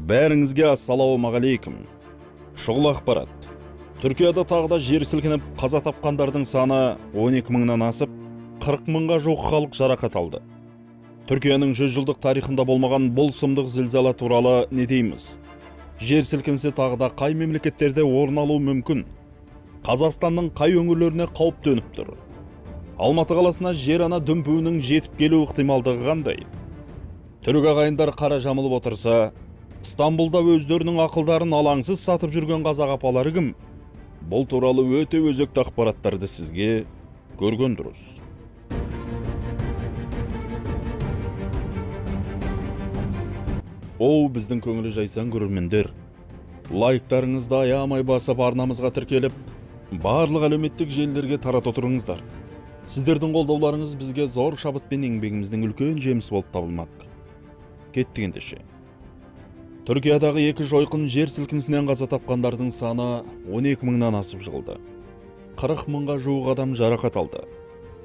Бәріңізге ассалаумағалейкум. Шұғыл ақпарат. Түркияда тағы да жер сілкініп, қаза тапқандардың саны 12 мыңнан асып, 40 мыңға жуық халық жарақат алды. Түркияның 100 жылдық тарихында болмаған бұл сұмдық зілзала туралы не дейміз? Жер сілкінісі тағы да қай мемлекеттерде орын алуы мүмкін? Қазақстанның қай өңірлеріне қауіп төніп тұр? Алматы қаласына жер ана дүмпуінің жетіп келу ықтималдығы қандай? Түрік ағайындар қара жамылып отырса, Стамбулда өздерінің ақылдарын алаңсыз сатып жүрген қазақ апалары кім? Бұл туралы өте өзекті ақпараттарды сізге көрген дұрыс. Оу, біздің көңілі жайсаң көрермендер, лайктарыңызды аямай басып, арнамызға тіркеліп, барлық әлеуметтік желілерге тарата отырыңыздар. Сіздердің қолдауларыңыз бізге зор шабыт пен еңбегіміздің үлкен жемісі болып табылмақ. Кеттік ендеше. Түркиядағы екі жойқын жер сілкінісінен қаза тапқандардың саны 12 мыңнан асып жығылды. 40 мыңға жуық адам жарақат алды.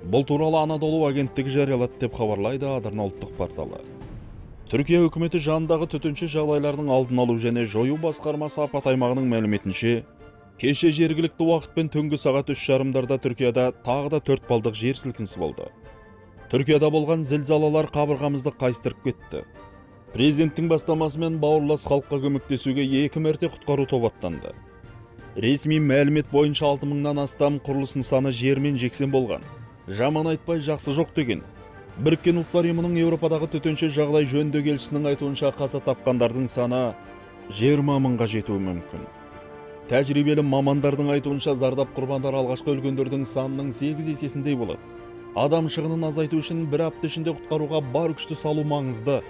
Бұл туралы Анадолу агенттігі жариялады деп хабарлайды Адырна ұлттық порталы. Түркия үкіметі жанындағы төтенше жағдайлардың алдын алу және жою басқармасы апат аймағының мәліметінше, кеше жергілікті уақытпен түнгі сағат 3:30-дарда Түркияда тағы да 4 балдық жер сілкінісі болды. Түркияда болған зілзалалар қабырғамызды қайыстырып кетті. Президенттің бастамасымен бауырлас халыққа көмектесуге 2 мәрте құтқару тобы аттанды. Ресми мәлімет бойынша 6 мыңнан астам құрылыс нысаны жермен жексен болған. Жаман айтпай жақсы жоқ деген. Біріккен Ұлттар Ұйымының Еуропадағы төтенше жағдай жөніндегі елшісінің айтуынша, қаза тапқандардың саны 20 мыңға жетуі мүмкін. Тәжірибелі мамандардың айтуынша, зардап құрбандары алғашқы өлгендердің санының 8 есесіндей болады. Адам шығынын азайту үшін бір апта ішінде құтқаруға бар күшті салу маңызды.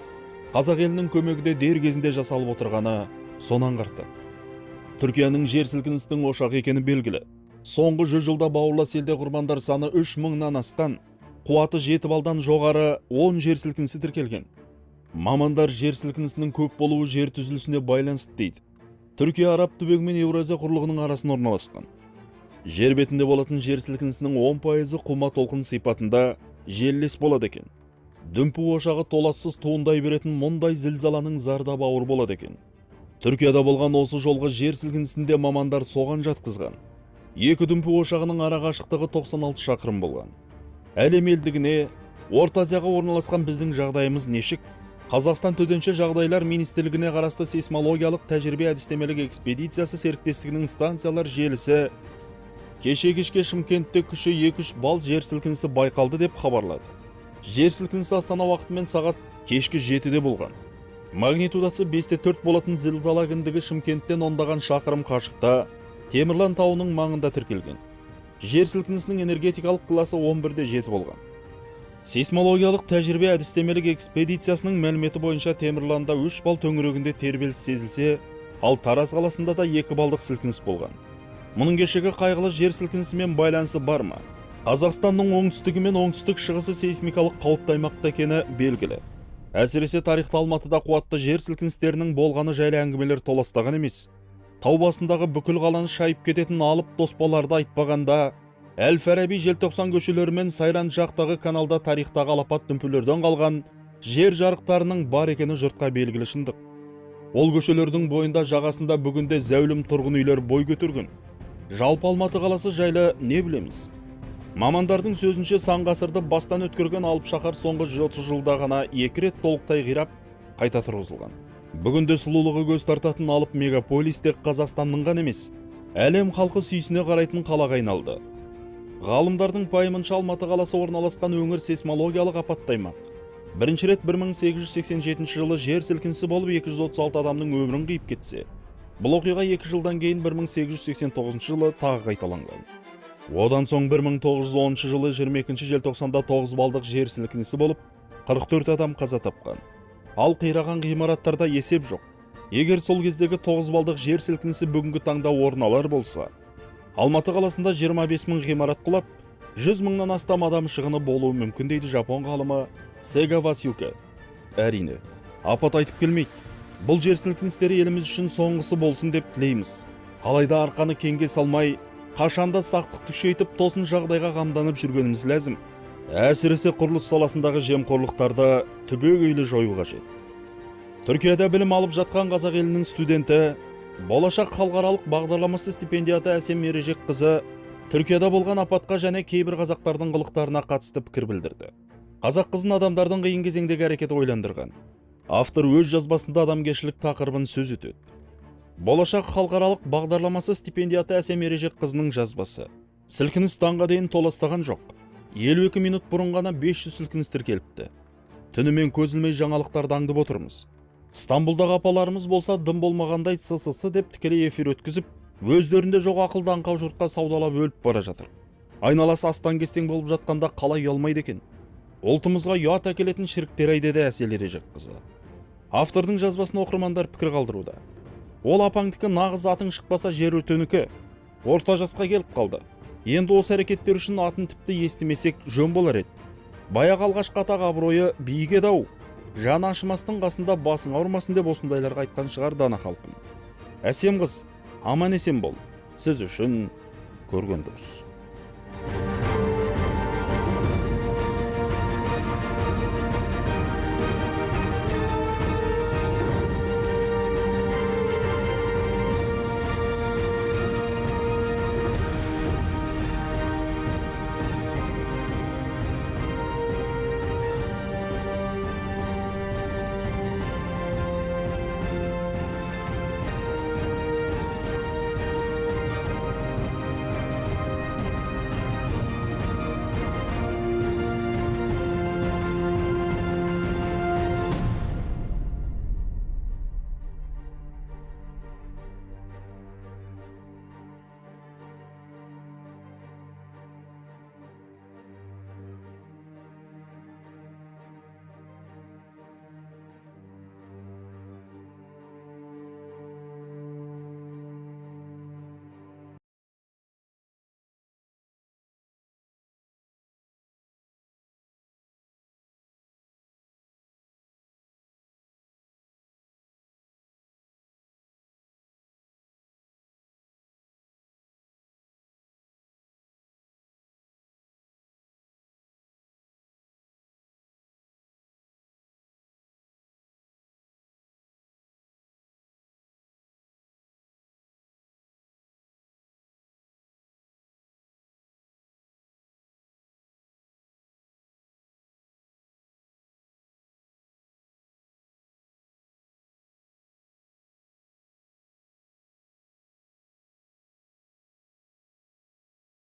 Қазақ елінің көмегі де дер кезінде жасалып отырғаны соны аңғартады. Түркияның жер сілкінісінің ошағы екені белгілі. Соңғы 100 жылда бауырлас елде құрбандар саны 3 мыңнан асқан, қуаты 7 балдан жоғары 10 жер сілкінісі тіркелген. Мамандар жер сілкінісінің көп болуы жер түзілісіне байланысты дейді. Түркия Араб түбегі мен Еуразия құрлығының арасында орналасқан. Жер бетінде болатын жер сілкінісінің 10%-ы құма толқын сипатында желілес болады екен. Дүмпу ошағы толассыз туындай беретін мұндай зілзаланың зардабы ауыр болады екен. Түркияда болған осы жолғы жер сілкінісінде мамандар соған жатқызған. Екі дүмпу ошағының арақашықтығы 96 шақырым болған. Әлем елдігіне, Орта Азияға орналасқан біздің жағдайымыз нешік? Қазақстан Төтенше жағдайлар министрлігіне қарасты сейсмологиялық тәжірибе әдістемелік экспедициясы серіктестігінің станциялар желісі кеше кешке Шымкентте күші 2-3 балл жер сілкінісі байқалды деп хабарлады. Жер сілкінісі Астана уақытымен сағат кешкі 7-де болған. Магнитудасы 5.4 болатын зілзала кіндігі Шымкенттен ондаған шақырым қашықта Темірлан тауының маңында тіркелген. Жер сілкінісінің энергетикалық класы 11.7 болған. Сейсмологиялық тәжірибе әдістемелік экспедициясының мәліметі бойынша Темірланда 3 балл төңірегінде тербеліс сезілсе, ал Тараз қаласында да 2 балдық сілкініс болған. Мұның кешегі қайғылы жер сілкінісімен байланысы бар ма? Қазақстанның оңтүстігі мен оңтүстік шығысы сейсмикалық қауіпті аймақта екені белгілі. Әсіресе тарихта Алматыда қуатты жер сілкіністерінің болғаны жайлы әңгімелер толастаған емес. Тау басындағы бүкіл қаланы шайып кететін алып тоспаларды айтпағанда, Әл-Фараби, Желтоқсан көшелері мен Сайран жақтағы каналда тарихтағы алапат дүмпулерден қалған жер жарықтарының бар екені жұртқа белгілі шындық. Ол көшелердің бойында, жағасында бүгінде зәулім тұрғын үйлер бой көтерген. Жалпы Алматы қаласы жайлы не білеміз? Мамандардың сөзінше, сан ғасырды бастан өткерген алып шаһар соңғы 130 жылда ғана 2 рет толықтай қирап, қайта тұрғызылған. Бүгінде сұлулығы көз тартатын алып мегаполис тек Қазақстанның ғана емес, әлем халқы сүйсіне қарайтын қалаға айналды. Ғалымдардың пайымынша, Алматы қаласы орналасқан өңір сейсмологиялық апатты аймақ. Бірінші рет 1887 жылы жер сілкінісі болып, 236 адамның өмірін қиып кетсе, бұл оқиға 2 жылдан кейін 1889 жылы тағы қайталанған. Одан соң 1910 жылы 22 желтоқсанда 9 балдық жер сілкінісі болып, 44 адам қаза тапқан. Ал қираған ғимараттарда есеп жоқ. Егер сол кездегі 9 балдық жер сілкінісі бүгінгі таңда орын алар болса, Алматы қаласында 25 мың ғимарат құлап, 100 мыңнан астам адам шығыны болуы мүмкін дейді жапон ғалымы Сега Васюка. Әрине, апат айтып келмейді. Бұл жер сілкіністері еліміз үшін соңғысы болсын деп тілейміз. Алайда арқаны кеңге салмай, қашанда сақтықты күшейтіп, тосын жағдайға қамданып жүргеніміз ләзім. Әсіресе құрылыс саласындағы жемқорлықтарды түбегейлі жою қажет. Түркияда білім алып жатқан қазақ елінің студенті, Болашақ халықаралық бағдарламасы стипендиаты Әсем Ережекқызы Түркияда болған апатқа және кейбір қазақтардың қылықтарына қатысты пікір білдірді. Қазақ қызын адамдардың қиын кезеңдегі әрекеті ойландырған. Автор өз жазбасында адамгершілік тақырыбын сөз етеді. Болашақ халықаралық бағдарламасы стипендиаты Әсем Ережекқызының жазбасы. Сілкініс таңға дейін толастаған жоқ. 52 минут бұрын ғана 500 сілкініс тіркеліпті. Түнімен көз ілмей жаңалықтарды аңдып отырмыз. Стамбулдағы апаларымыз болса, дым болмағандай ССС деп тікелей эфир өткізіп, өздерінде жоқ ақылды аңқау жұртқа саудалап өліп бара жатыр. Айналасы астан-кестең болып жатқанда қалай ұялмайды екен? Ұлтымызға ұят әкелетін шіріктер ай, деді Әсел Ережекқызы. Автордың жазбасын оқырмандар пікір қалдыруда. Ол апаңдікі нағыз атың шықпаса, жер өртенікі. Орта жасқа келіп қалды. Енді осы әрекеттер үшін атын тіпті естімесек жөн болар еді. Баяғы алғашқы атақ, абыройы биік еді ау. Жаны ашымастың қасында басың ауырмасын деп осындайларға айтқан шығар дана халқым. Әсем қыз, аман есен бол. Сіз үшін көрген дұрыс.